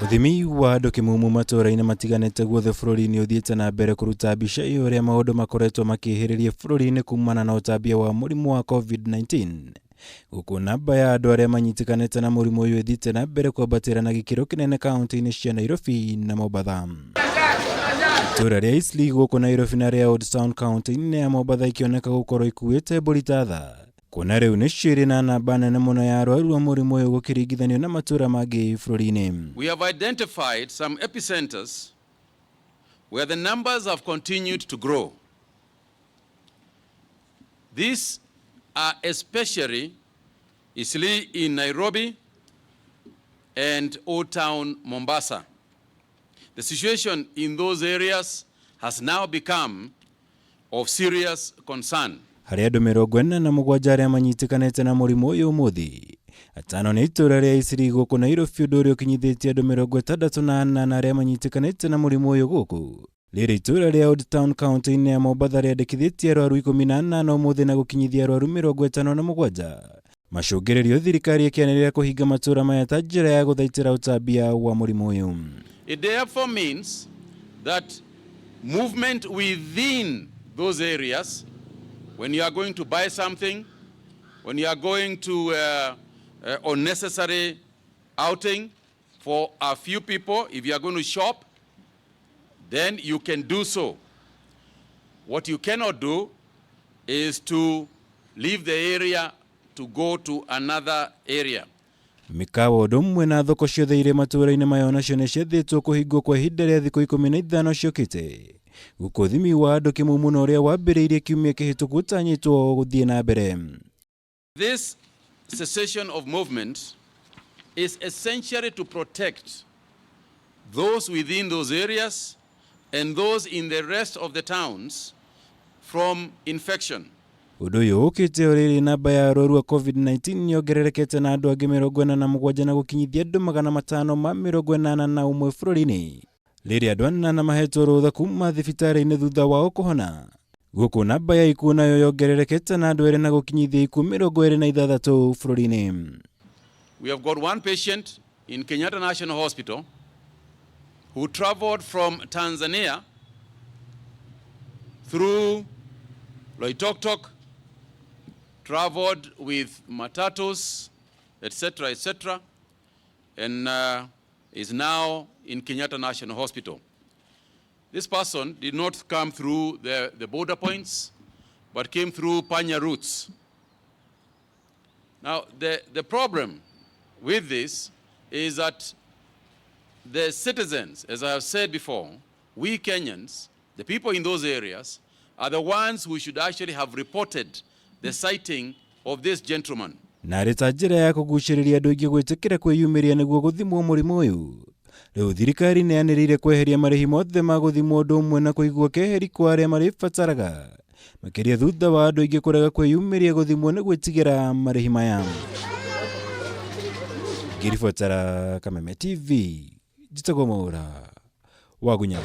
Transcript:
Ũthimi wa andũ kĩmumu matũũra-inĩ matiganĩte guothe bũrũri-inĩ ũthiĩte na mbere kũruta mbica ĩyo ũrĩa maũndũ makoretwo makĩhĩrĩria bũrũri-inĩ kumana na ũtambia wa mũrimũ wa COVID-19. Gũkũ namba ya andũ arĩa manyitĩkanĩte na mũrimũ ũyũ ĩthiĩte na mbere kwambatĩra na gĩkĩro kĩnene kaunti-inĩ cia Nairobi na Mombatha. Itũũra rĩa Eastleigh gũkũ Nairobi na rĩa Old Town kaunti-inĩ ya Mombatha ikĩoneka gũkorwo ikuĩte mbũri ta tha. Kuona rĩu nĩcio irĩ na namba nene mũno ya arwaru a mũrimũ ũyũ gũkĩringithanio na matũũra mangĩ bũrũri-inĩ. We have identified some epicenters where the numbers have continued to grow. These are especially Eastleigh in Nairobi and Old Town Mombasa. The situation in those areas has now become of serious concern. Harĩ andũ 47 arĩa manyitĩkanĩte na mũrimũ ũyũ ũmũthĩ, atano nĩ itũũra rĩa Eastleigh gũkũ Nairobi, ũndũ ũrĩa ũkinyithĩtie andũ 68 arĩa manyitĩkanĩte na mũrimũ ũyũ gũkũ. Rĩrĩ itũũra rĩa Old Town kaunti-inĩ ya Mombatha rĩandĩkithĩtie arwaru 18 ũmũthĩ na gũkinyithia arwaru 57. Macũngĩrĩrio thirikari ĩkĩanĩrĩra kũhinga matũũra maya ta njĩra ya gũthaitĩra ũtambia wa mũrimũ ũyũ. It therefore means that movement within those areas, when you are going to buy something, when you are going to unnecessary outing for a few people, if you are going to shop, then you can do so. What you cannot do is to leave the area to go to another area. Mĩkawa ũndũ ũmwe na thoko ciothe irĩ matũũra-inĩ maya onacio nĩ ciathĩtwo kũhingwo kwa ihinda rĩa thikũ 15 ciũkĩte. Gũkũ ũthimi wa andũ kĩmumu na ũrĩa wambĩrĩirie kiumia kĩhĩtũku ũtanyĩtwo gũthiĩ na mbere. This cessation of movement is essentially to protect those within those areas and those in the rest of the towns from infection. Ũndũ ũyũ ũkĩte o rĩrĩ namba ya arwaru a COVID-19 yongererekete na andũ angĩ 47 na gũkinyithia andũ 581 bũrũri-inĩ. Rĩrĩa andũ anana mahetwo rũtha kuma thibitarĩ-inĩ thutha wao kũhona. Gũkũ namba ya ikuũ nayo yongererekete na andũ erĩ na gũkinyithia ikuũ 26 bũrũri-inĩ. We have got one patient in Kenyatta National Hospital who traveled from Tanzania through Loitoktok, traveled with matatus, etc., etc., and is now in Kenyatta National Hospital. This person did not come through the border points, but came through panya routes. Now, the problem with this is that the citizens, as I have said before, we Kenyans, the people in those areas, are the ones who should actually have reported the sighting of this gentleman. Na arĩ ta njĩra ya kũgucĩrĩria andũ aingĩ gwĩtĩkĩra kwĩyumĩria nĩguo gũthimwo mũrimũ ũyũ, rĩu thirikari nĩ yanĩrĩire kweheria marĩhi mothe ma gũthimwo ũndũ ũmwe na kũigwo keheri kwa arĩa marĩbataraga, makĩria thutha wa andũ aingĩ kũrega kwĩyumĩria gũthimwo nĩ gwĩtigĩra marĩhi maya. Ngĩribotera Kameme TV, njĩtagwo Mwaura Wagunya.